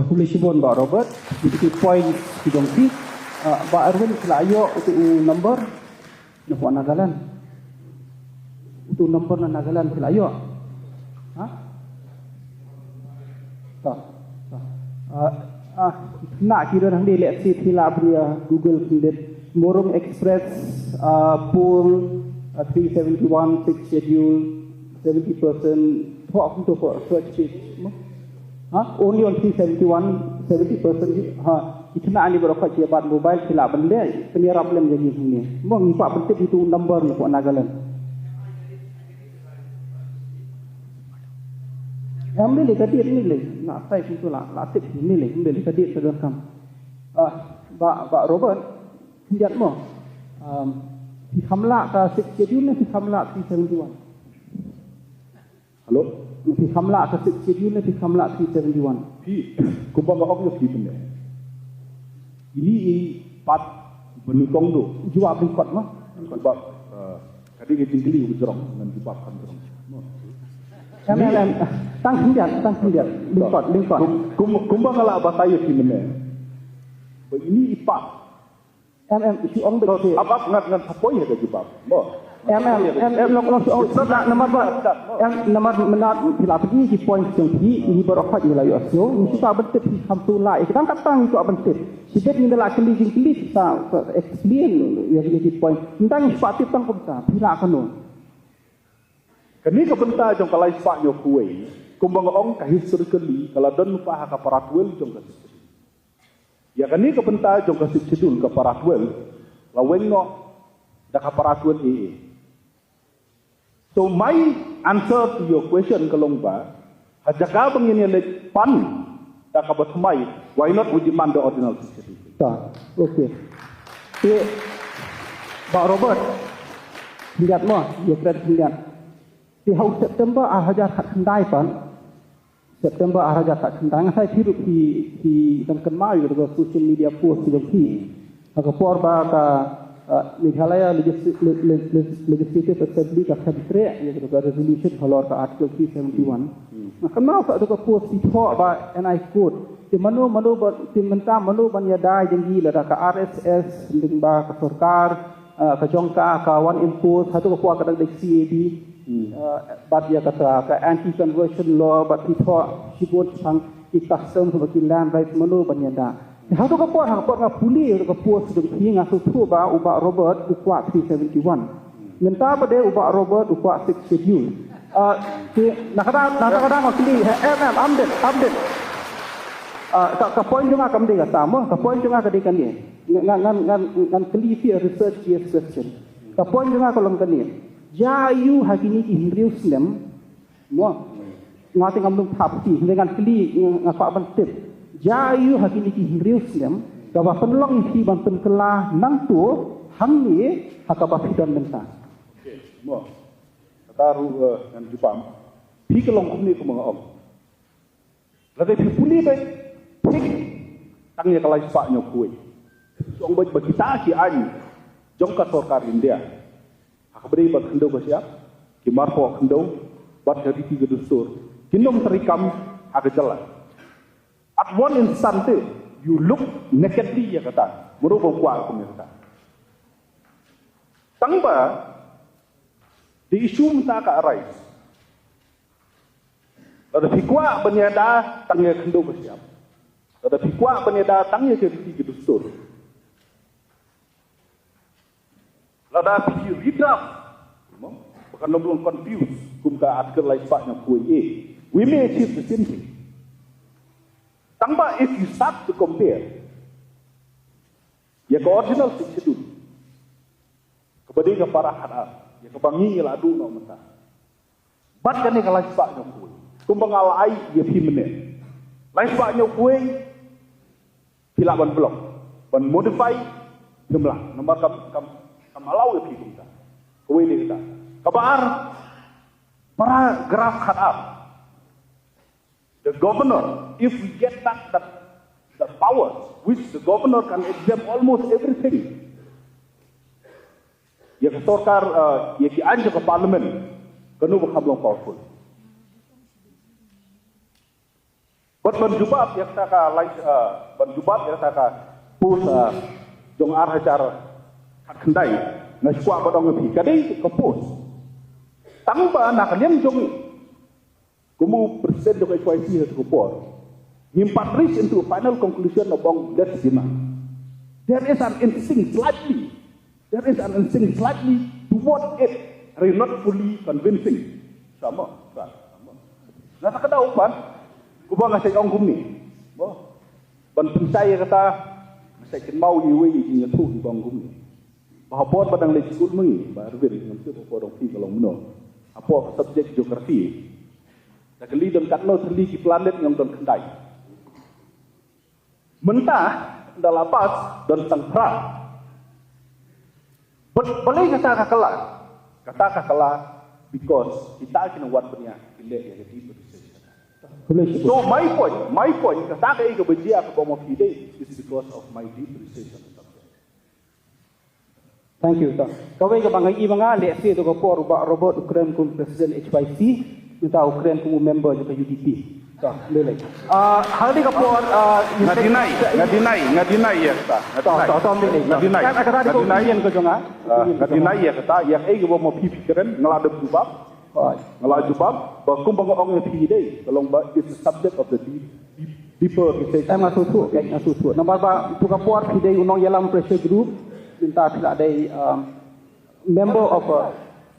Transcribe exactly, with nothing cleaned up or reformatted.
Khublei shibun Bah Robert, ïa ki points ki jong phi. Ah, Bah Erwin, phi la ïoh utu u number na pdeng Nagaland. Utu u number na Nagaland phi la ïoh. Ha? Ta, ta. Ah, ah, na ki don hangne, let's see, phi lah ban ïa Google khyndiat. Murung Express, ah, poll, ah, three seventy-one, sixth schedule, seventy percent, thoh kumto, thoh, search page. Ha? Only on three seventy-one, seventy percent, ha. Ki khynnah ngi baroh kawei ki ïa bat mobile, ki lah ban leh, pynïarap lem ïa ngi hangne. Mo ngi kwah ban tip ïa utu u number na pdeng Nagaland. Em, ym lei lei ka date, ym lei lei. Nga sa ïa kumto la, la tip, ym lei lei, ym lei lei ka date ka donkam. Ah, Bah, Bah Robert, khyndiat mo. Um, phi kham lah ka sixth schedule ne phi kham lah three seventy-one? Hello? Phi kham lah ka sixth schedule ne phi kham lah three seventy-one? Phi, kumba nga ong ïa phi mynne. Ini i pat ba nyngkong duh. Jubab lyngkot mo. Jubab, eh, ka dei ka jingkylli u jrong, ngan jubab kham jrong. Em, em, em. Tang khyndiat, tang khyndiat. Lyngkot, lyngkot. Kum, kum, kumba nga la batai ïa phi mynne. Ba ini i pat Em, em, shu ong beit. Ap, ap, ngan, ngan sa poi ha ka jubab. Mo. Em, em, em, long, long shu ong, namar ba, em, namar mynta phi la phi ki point jong phi, ngi baroh pat ngi la ïohsngew, ngi shu sa ban tip phi kham tu la, ïa ka dang kata ngi shu ban tip. Shi bit ngi da la kylli jingkylli sa, sa explain ïa, ïa ki point. Mynta ngi shu pat tip tang kumta, phi la kano. Kane ka bynta jong ka lai spah hynñiew phew wei, kumba nga ong ka historically, ka la don pat ha ka para twelve jong ka Ïa kane ka bynta jong ka Sixth Schedule, ka para twelve, la weng noh da ka para twelve A A. So my answer to your question ka long ba, ha jaka ba ngin ïaleit pan da kaba thymmai, why not we demand the original Sixth Schedule? Ta, okay. Te, Bah Robert, khyndiat mo, ïa kren khyndiat. Te ha u September ar hajar khatkhyndai pat, September ar hajar khatkhyndai, nga sa ïathuh ruh phi, phi dang kynmaw ïa ka social media post jong phi. Ha ka por ba ka, uh, Meghalaya Legis-, Le-, Le-, Le-, Legislative Assembly ka kyntreh ïa ka resolution halor ka Article three seventy-one. Hmm. Nga kynmaw sa ïa ka post phi thoh ba, and I quote, "Te mano, mano ba, te mynta mano ban ïada jong ngi lada ka R S S, lyngba ka sorkar, uh, ka jong ka, ka wan impose, hato ka por ka dang dei C A D." Hmm. Uh, bad ïa kata ka anti conversion law, bad ki thoh shibun shaphang ki custom bad ki land rights, mano ban ïada. Hato ka por, ha ka por nga pule ïa ka post jong phi, nga sngewthuh ba u Bah Robert u kwah three seventy-one. Mynta pat de u Bah Robert u kwah Sixth Schedule. Uh, ki, na kata, na kata nga kylli, he, em, em, am dei, am dei. Uh, ka, ka point jong nga kam dei kata mo, ka point jong nga ka dei kane. Nga, nga, ngan, ngan, ngan kylli phi a research based question. Ka point jong nga ka long kane. Ïa u ha kine ki hynriew snem, mo, nga te ngam lum thap phi, hynrei ngan kylli, nga, nga kwah ban tip. Ïa u ha kine ki hynriew snem, kaba pynlong ïa phi ban pynkylla nangto hangne ha kaba phi don mynta. Okay, mo. Kata ruh, eh, ngan jubab. Phi ka long kumne kumba nga ong. Lada phi pule beit thik tang ïa ka lai spah hynñiew phew wei. Ong beit ba kita ki aiñ jong ka sorkar India, ha kaba dei ba khyndew ka shyiap, ki marpoh khyndew, bad ka riti ka dustur, kin ym treikam ha ka jylla. At one instant te, you look nakedly ïa kata. Mano ba kwah kum ïa kata. Tang ba the issue mynta ka arise. Lada phi kwah ban ïada tang ïa khyndew ka shyiap. Lada phi kwah ban ïada tang ïa ka riti ka dustur. Lada phi redraft, mo, ba kan ym long confuse kum ka Article lai spah hynñiew phew wei A. We may achieve the same thing. Tang ba if you start to compare ïa ka original Sixth Schedule, kaba dei ka para khatar, ïa kaba ngi la duh noh mynta. Bad kane ka lai spah hynñiew phew wei. Kumba nga la ai ïa phi mynne. Lai spah hynñiew phew wei, phi lah ban block, ban modify, phim lah. Namar kam, kam, kam allow ïa phi kumta. Kawei dei kata. Kaba ar, paragraph khatar. The governor, if we get back that, the powers, which the governor can exempt almost everything. Ïa ka sorkar, uh, ïa ki aiñ jong ka parliament, kano ba kham long powerful. Bad ban jubab ïa kata ka lai, eh, ban jubab ïa kata ka post, eh, jong ar hajar khatkhyndai, nga sngewkwah ban ong ïa phi, ka dei ka post. Tang ba na ka liang jong kumno president jong H Y C ha kata ka por, ngim pat reach into a final conclusion of ong let's demand. There is an instinct slightly There is an instinct slightly toward it, are not fully convincing. Sama, kan, sama. Nga sa ka daw pat, kumba nga sa ong kumne. Mo, ban pynshai ïa kata, nga sa kynmaw ïa iwei i jingïathuh iba ong kumne. Ba ha por ba dang leit skul ma ngi, Bah Erwin, ngam tip ha por dang phi ka long kumno. Ha por ka subject geography. Da kylli don katno tylli ki planet, nga ong don khyndai. Mynta da la pass don tang phra. Bad balei kata ka kylla? Kata ka kylla because kita ki nongwad bniah ki leh ïa ka deep research. So my point, my point, kata kaei kaba jia kaba ong ma phi dei is because of my deep research on the subject. Thank you, to. Kawei kaba nga i ba nga leh sha kata ka por, u Bah Robert u kren kum president H Y C, mynta u kren kum u member jong ka U D P. To, lei lei. Ah, ha kata ka por, ah, nga deny, nga deny, nga deny ïa kata. Nga deny. To, to, to, lei lei. Nga deny. Kata ka dei ka opinion ka jong nga. Ah, nga deny ïa kata, ïa kaei kaba ma phi phi kren, nga la dep jubab. Nga la jubab ba kumba nga ong ïa phi dei, ka long ba it's a subject of the deep, deep, deeper research. Em, nga sngewthuh, nga sngewthuh. Namar ba tu ka por phi dei u nongïalam pressure group, mynta phi la dei, um, member of a